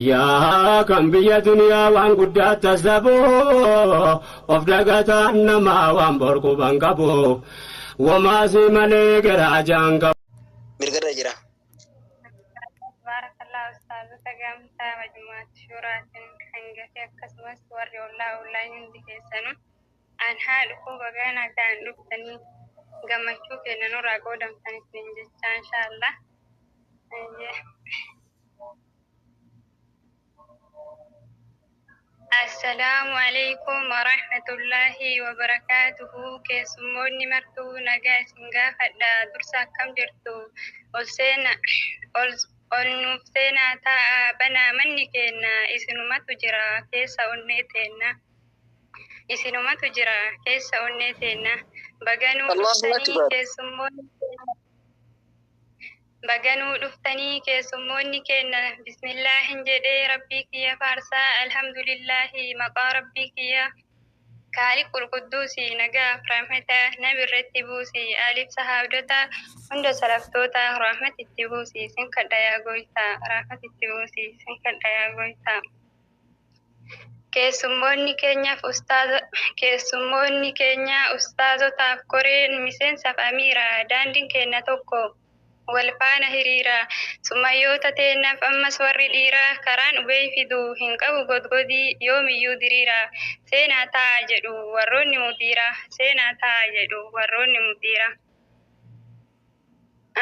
Yaa kan biyya duniyaa waan guddaa tasabu of dagataan namaa waan borquban qabu womaasii malee garaa jaan qabu. Mirgarra jira. Baarakallah ustaazota gamtaa majmu'aat shuuraatiin hangafe akkasumas warri ollaa ollaa hundi keessanuu an haa dhufuu bagaa nagaan dhuftanii gammachuu keenya nurraa qoodamtan isiniin jechaa inshaallah. Assalaamu alaikum warahmatullaahi wabarakaatuhu. Keessummoonni martuu nagaa isin gaafadha. Dursa akkam jirtu? Ol seena ol ol nuuf seenaa taa'a banaa manni keenna isinumatu jira keessa onnee teenna. Isinumatu jira keessa onnee teenna. Baganuu Allahu dhuftanii akbar. keessummoonni keenya. Baganuu dhuftanii keessummoonni keenna bismillaahin jedhee rabbii kiyya faarsaa alhamdulillaahi maqaa rabbii kiyya kaaliq qulqudduusi nagaaf rahmata nabi irratti buusi alif sahaabdota hunda salaftoota rahmatitti buusi sin kadha yaa goytaa rahmatitti buusi sin kadha yaa goytaa. Keessummoonni keenyaaf ustaaza keessummoonni keenya ustaazotaaf koreen miseensaaf amiira daandiin keenya tokko wal faana hiriira summayyoota teennaaf ammas warri dhiiraa karaan ubee fidu hin qabu godgodii yoomiyyuu diriira seenaa ta'a jedhu warroonni mudiira seenaa ta'a jedhu warroonni mudiira.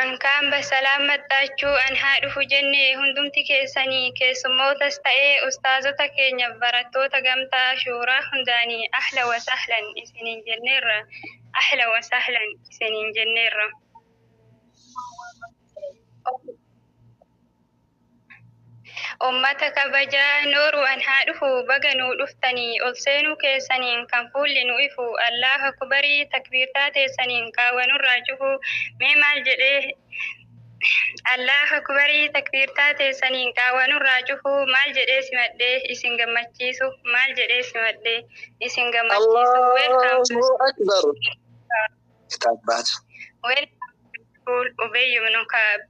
Ankaan basalaam maxxaachuu an haa dhufu jenne hundumti keessanii keessummootas ta'ee ustaazota keenya barattoota gamtaa shuuraa hundaanii ahla wa sahlan isiniin jenneerra ahla wa sahlan isiniin jenneerra. Ummata kabajaa nooruu an haa dhufu baga nuu dhuftanii ol seenuu keessaniin kan fuulli nu ifu Allahu akbarii takbiirtaa teessaniin qaawwanurraa cufu mee maal jedhee Allahu akbarii takbiirtaa teessaniin qaawwanurraa cufu maal jedhee simadhee isin gammachiisu maal jedhee simadhee isin gammachiisu welcome to Allahu akbar. Kitaabbaatu. welcome to school Ubay ibn Kaab.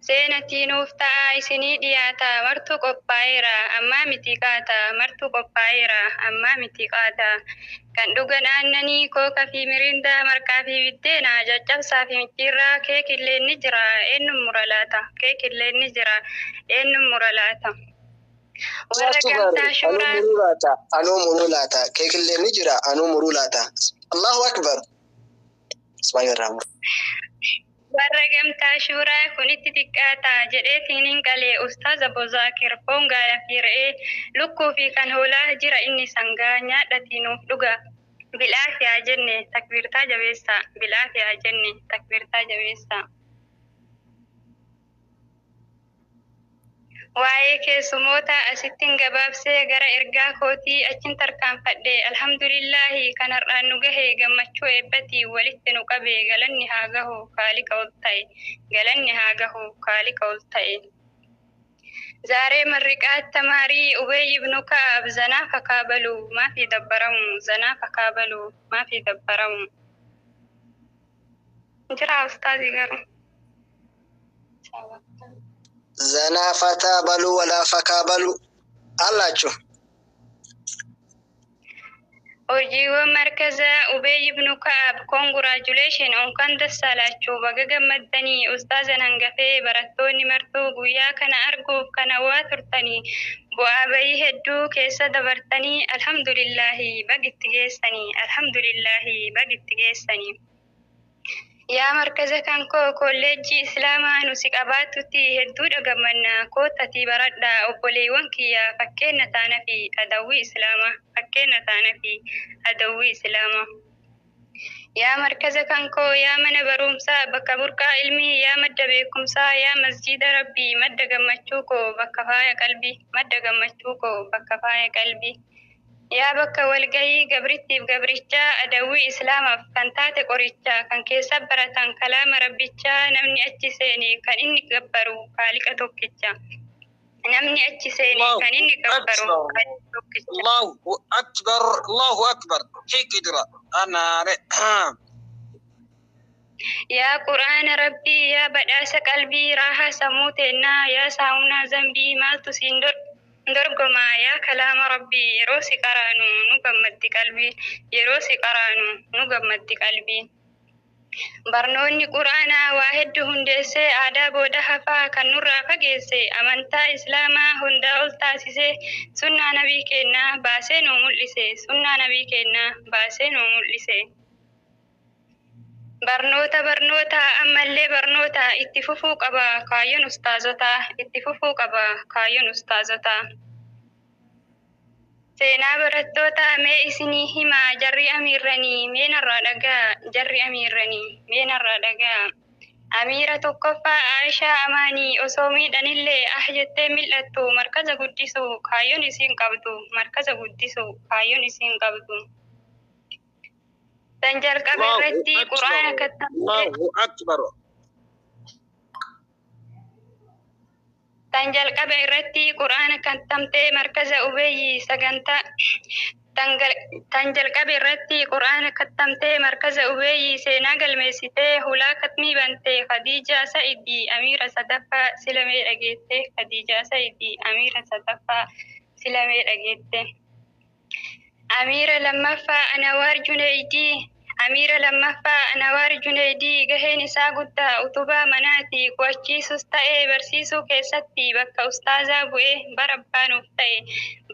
Seenatii nuuf ta'a isinii dhiyaata martuu qophaa'eera ammaa miti qaata martuu qophaa'eera ammaa miti qaata kan dhugan aannanii kooka fi mirindaa marqaa fi biddeena caccabsaa fi micciirraa keekillee ni jira eenyuun mura laata keekillee ni jira eenyuun mura laata. Warra Allahu akbar. gamtaa Anuu shuuraa muruu laata. Anuu muruu laata. Keekillee ni jira. Anuu muruu laata. Allahu akbar. Bismillahirrahmanirrahim. Warra gamtaa shuuraa kunitti xiqqaata jedheetiin hin qalee ustaaza Bozaakir foon gaala fi re'ee lukkuu fi kan hoolaa jira inni sangaa nyaadhatii nuuf dhuga. Bilaafi haa jenne takbiirtaa jabeessaa bilaafi haa jenne takbiirtaa jabeessaa. Waa'ee keessummoota asittiin gabaabsee gara ergaa kootii achin tarkaanfadhe alhamdulillaahi kan har'aan nu gahe gammachuu eebbatii walitti nu qabe galanni haa gahu kaaliqa ol ta'e galanni haa gahu kaaliqa ol ta'e. ዛሬ ምርቃት ተማሪ ኡበይ ብኑ ከአብ ዘና ፈካ በሉ ማፊ ደበረሙ ዘና ፈካ በሉ ማፊ ደበረሙ ጅራ ኡስታዝ ይገሩ ዘና ፈታ በሉ ወላ ፈካ በሉ አላችሁ። Hojiiwwan markazaa Ubay ibn Ka'ab koongiraajuleeshin እንኳን ደስ አላችሁ baga gammaddanii ustaazan hangafee barattoonni martuu guyyaa kana arguuf kana waa turtanii bu'aa bayii hedduu keessa dabartanii alhamdulillaahi bagitti geessanii alhamdulillaahi bagitti geessanii. Yaa markaza kan koo kolleejjii Islaamaa nu si qabaattutti hedduudha gammanna koottatii baradhaa obboleewwan kiyya fakkeenya taana fi adawwii Islaamaa fakkeenya taana fi adawwii Islaamaa. Yaa markaza kan koo yaa mana barumsaa bakka burqaa ilmii yaa madda beekumsaa yaa masjiida rabbii madda gammachuu koo bakka faaya qalbii madda gammachuu koo bakka faaya qalbii. Yaa bakka walgayii gabrittiif gabrichaa adawwii islaamaaf kan taate qorichaa kan keessa baratan kalaama rabbichaa namni achi seene kan inni gabbaru kaaliqa tokkicha. Namni achi seene Allahu kan inni gabbaru akbar. kaaliqa tokkicha. Allahu akbar. Allahu akbar. Hikidra. Ana Yaa quraana rabbii yaa badhaasa qalbii raahaa sammuu teennaa yaa saamunaa zambii maaltu siin dor Dorgomaa yaa kalaama Rabbii, yeroo si qaraanu nu gammaddi qalbiin, yeroo si qaraanu nu gammaddi qalbiin. Barnoonni Quraanaa waa hedduu hundeessee, aadaa booda hafaa kan nurraa fageesse, amantaa Islaamaa hundaa ol taasisee, sunnaa nabii kennaa baasee nu mul'ise, sunnaa nabii kennaa baasee nu mul'ise. Barnoota, barnoota, ammallee barnoota, itti fufuu qaba kaayyoon ustaazotaa, itti fufuu qaba kaayyoon ustaazotaa. Seenaa barattoota mee isinii himaa, jarri amiirranii mee narraa dhagaa, jarri amiirranii mee narraa dhagaa. Amiira tokkoffaa Aayishaa Amaanii, osoo miidhanillee ah jettee mil'attu, markaza guddisu kaayyoon isiin qabdu, markaza guddisu kaayyoon isiin qabdu. Tan jalqaba Allahu irratti Quraana akbar. kattamte Allahu akbar. Tan jalqaba irratti Quraana kattamtee markaza Ubeeyyi sagantaa tan jalqaba irratti Quraana kattamtee markaza Ubeeyyi seenaa galmeessitee hulaa katmii bante Khadiijaa Sa'idii, amiira sadaffaa silamee dhageette, Khadiijaa Sa'idii, amiira sadaffaa silamee dhageette. Amiira lammaffaa Anawaar Juneeydii, Amiira lammaffaa Anawaar Juneeydii, gaheen isaa guddaa, utubaa manaati, qo'achiisus ta'ee barsiisuu keessatti bakka ustaazaa bu'ee bara abbaa nuuf ta'e,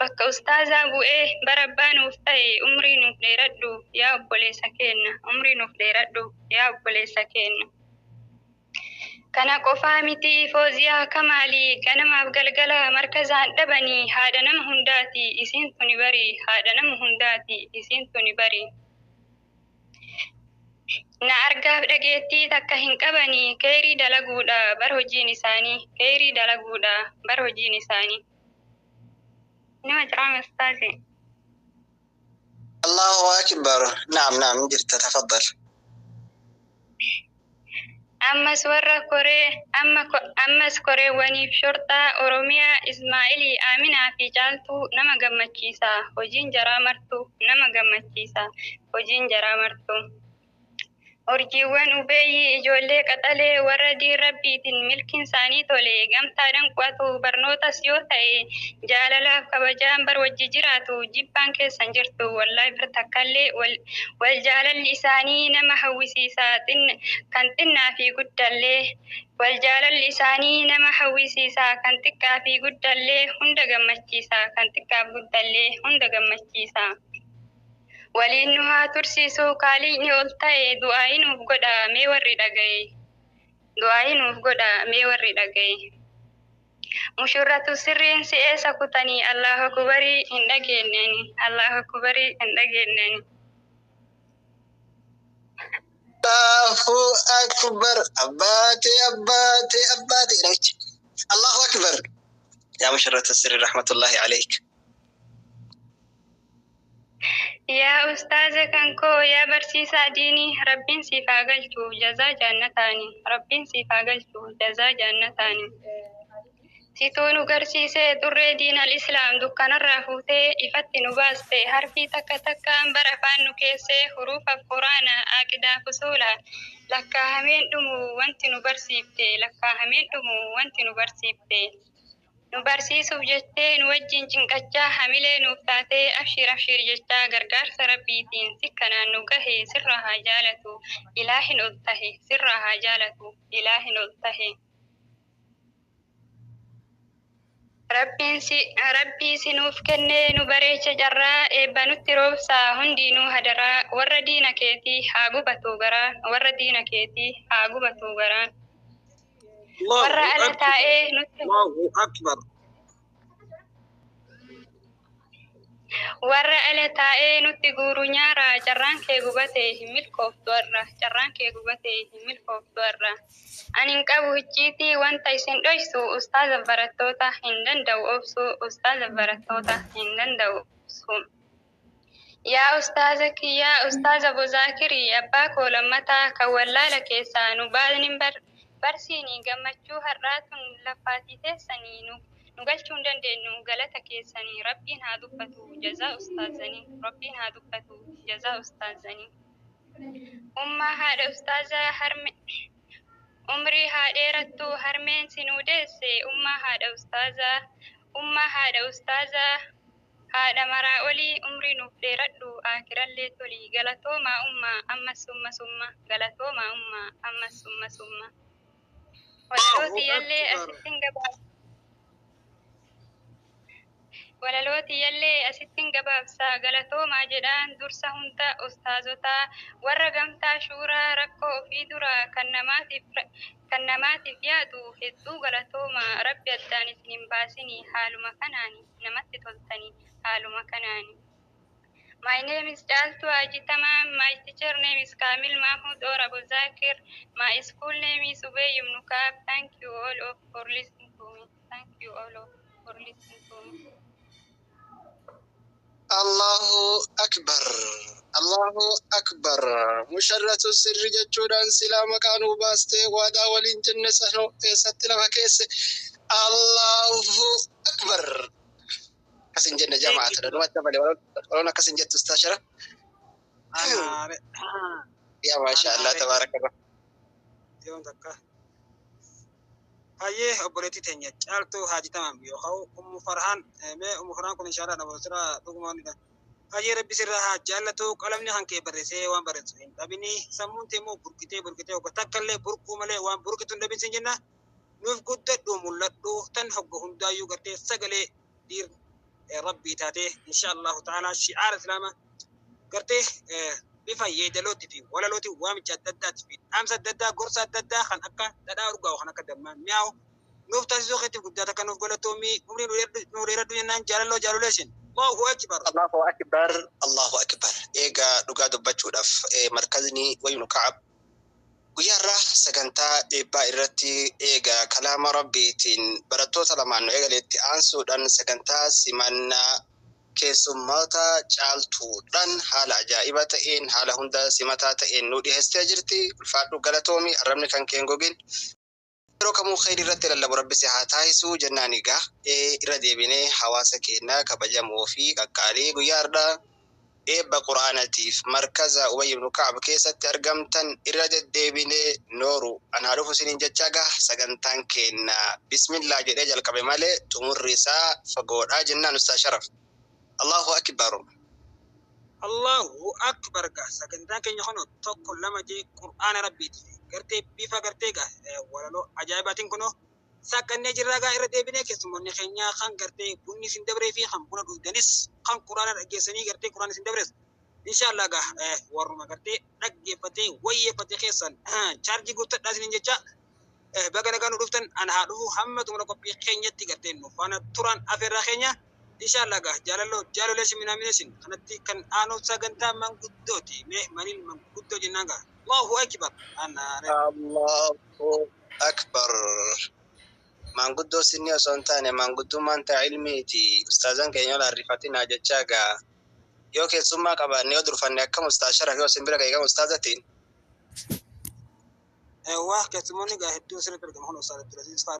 bakka ustaazaa bu'ee bara abbaa nuuf ta'e. Umrii nuuf dheeradhu yaa obboleessa keenna, umrii nuuf dheeradhu yaa obboleessa keenna. Kana qofaa miti, Fooziyaa Kamaalii ganamaaf galgala markazaan dhabanii, haadha nama hundaati isiin tuni bari, haadha nama hundaati isiin tuni bari. Na argaaf dhageettii takka hin qabanii, keerii dalaguudha bar hojiin isaanii, keerii dalaguudha bar hojiin isaanii. Nama jiraame ustaazi. الله أكبر. نعم نعم، جرت، تفضل. Ammas warra koree amma ammas koreewwaniif shorxaa Oromiyaa, Ismaa'ilii, Aaminaa fi Caaltuu, nama gammachiisa hojiin jaraa martu, nama gammachiisa hojiin jaraa martu. Urjiiwwan Ubeeyyii ijoollee qaxalee, warra diin Rabbiitiin milkiin isaanii tole, gamtaadhaan qo'atu, barnootas yoo ta'e jaalalaaf kabajaan bar wajji jiraatu, jibbaan keessan jirtu wallahi bir takkallee. Wal jaalalli isaanii nama hawwisiisa, kan xinnaa fi guddallee. Wal jaalalli isaanii nama hawwisiisa, kan xiqqaa fi guddallee hunda gammachiisa, kan xiqqaaf guddallee hunda gammachiisa. Waliin nu haa tursiisu kaaliqni ol ta'e, du'aayi nuuf godha mee warri dhagaye, du'aayi nuuf godha mee warri dhagaye. Mushurratu sirriin si eessa kutanii? Allahu akbarii hin dhageenyani, Allahu akbarii hin dhageenyani. الله أكبر. أباتي أباتي أباتي. الله أكبر يا مشرة السر، رحمة الله عليك. Yaa ustaaza kan koo, yaa barsiisaa diinii, Rabbiin siif haa galchu jazaa jannataani, Rabbiin siif haa galchu jazaa jannataani. Situu nu garsiisee xurree diinal islaam, dukkanarraa fuutee ifatti nu baaste, harfii takka takkaan bara afaan nu keessee, hurufa Quraana, aqidaa, fusuula, lakkaahameen dhumu wanti nu barsiifte, lakkaahameen dhumu wanti nu barsiifte. Nu barsiisuuf jettee nu wajjin cinqachaa, hamilee nuuf taatee, abshiir abshiir jechaa, gargaarsa Rabbiitiin sikkanaan nu gahe, sirraa haa jaalatu ilaahin ol tahe, sirraa haa jaalatu ilaahin ol tahe. Rabbiin si Rabbii si nuuf kennee nu bareecha, carraa eebba nutti roobsaa hundinuu hadaraa, warra diina keetii haa gubatu garaa, warra diina keetii haa gubatu garaa. Warra الله ala أكبر. taa'ee nutti الله أكبر. Warra ala taa'ee nutti guuru nyaara, carraan kee gubate hin milkooftu har'a, carraan kee gubate hin milkooftu har'a. Ani hin qabu icciitii wanta isin dhoysu, ustaaza barattoota hin danda'u obsu, ustaaza barattoota hin danda'u obsu. Yaa ustaaza kiyyaa, ustaaza Bozaakirii, abbaa koo lammataa kan wallaala keessaa nu baanin barsiini, gammachuu har'aa tun lafaatii teessanii nu galchuu hin dandeenyu galata keessanii, Rabbiin haa dubbatu jazaa ustaazanii, Rabbiin haa dubbatu jazaa ustaazanii. Ummaa haadha ustaazaa harme umrii haa dheerattu harmeen sinuu deesse, ummaa haadha ustaazaa. Ummaa haadha ustaazaa haadha maraa olii umrii nuuf dheeradhu akirallee toli galatoomaa ummaa ammas summa summa galatoomaa ummaa ammas summa summa. Walalooti yallee asittiin gabaabsa. Walalooti yallee asittiin gabaabsaa galatoomaa jedhaan dursa hunda ustaazotaa warra gamtaa shuuraa rakkoo ofii dura kan namaatiif yaadu hedduu galatoomaa rabbi addaan isin hin baasini haaluma kanaani namatti toltani haaluma kanaani. My name is Chaltu Haji Tamam. My teacher name is Kamil Mahmoud or Abu Zakir. My school name is Ubay ibn Ka'ab. Thank you all of for listening to me. Thank you all of for listening to me. Allahu akbar. Allahu akbar. Musharratu sirri jechuudhaan silaa maqaa nuu baastee waadaa waliin jenne sanoo eessatti lafa keesse. Allahu akbar. Akkasin jenne jamaata. Namatti dabale waloon akkasin jettu Ustaaz Sharaf. Yaa maasha Allah tabaarakallah. Yoon takka. Hayyee, obboleettii teenya Caaltuu Haaji Tamaam yookaan Ummu Farhaan, mee Ummu Farhaan kun inshallah namoota sirraa dhugumaanidha. Hayyee, rabbi sirraa haa jaallatu. Qalamni kan kee barreessee waan barreessu hin dhabini, sammuun tee immoo burqitee burqitee hogga takka illee burquu malee waan burqitu hin dhabin sin jenna. Nuuf guddadhu, mul'adhu, tan hogga hundaayyuu gartee sagalee dhiir rabbii taatee insha Allahu ta'ala shi'aara islaamaa gartee bifa yeedalootii fi walalootii waamicha adda addaatii fi dhaamsa adda addaa, gorsa adda addaa kan akka dhadhaa urgaa'u, kan akka dammaa mi'aawu nuuf taasisuu keetiif guddaa takka nuuf galatoomii, umrii nu dheeradhu jennaan. Jaalalloo jaaluleeshin. Allahu akbar. Allahu akbar. Allahu akbar. Egaa dhugaa dubbachuudhaaf markazni Ubay ibn Ka'ab guyyaa irraa sagantaa eebbaa irratti eegaa kalaama rabbiitiin barattoota lamaan nu eegaleetti aansuudhaan sagantaa simannaa keessummoota caaltuudhaan haala ajaa'iba ta'een, haala hunda simataa ta'een nu dhiheessitee jirti. Ulfaadhu, galatoomi, arrabni kan kee hin gogin. Yeroo kamuu kheyrii irratti lallabu rabbi si haa taasisuu jennaan. Egaa irra deebinee hawaasa keenya kabajamoo fi qaqqaalii guyyaa har'aa eebba quraanatiif markaza Ubay ibn Ka'ab keessatti argamtan irra deddeebinee nooru anaa dhufu isiniin jechaa gaha sagantaan keenya bismillaa jedhee jalqabe malee xumurri isaa fagoodhaa jennaan, Ustaaz Sharaf. Allahu akbar. Allahu akbar. Gaa sagantaan keenya kun tokko lama jee qur'aana rabbiiti. Gartee bifa gartee gaa walaloo ajaa'ibaatiin kunoo saqqannee jirraa. Gaa irra deebinee keessummoonni keenya kan gartee bunni isin dabree fi kan buna dhugdanis, kan quraana dhaggeessanii gartee quraana isin dabres, inshallah gaa warruma gartee dhaggeeffatee wayyeeffatee keessan chaarjii guuttadhaa isiniin jecha, baga nagaa nu dhuftan, ana haa dhufu. Hamma xumura qophii keenyatti gartee nu faana turan afeerraa keenya. Inshallah gaa jaalalloo jaalolee shiminaamination kanatti kan aanu sagantaa manguddooti. Mee maniin manguddoo jennaan gaa Allahu akbar anaare. Allahu akbar. Maanguddoo sinni osoo hin taane maanguddummaan ta'a ilmiiti. Ustaazan keenya ol arrifatinaa jechaa gaa. Yoo keessummaa qabaanne yoo durfanne akkam, Ustaaz Sharaf, yoo isin bira ga'e kam ustaazatiin? Waa keessummoonni gaa hedduun sirriitti argama kun Ustaaz Abdulaziz fa'aa.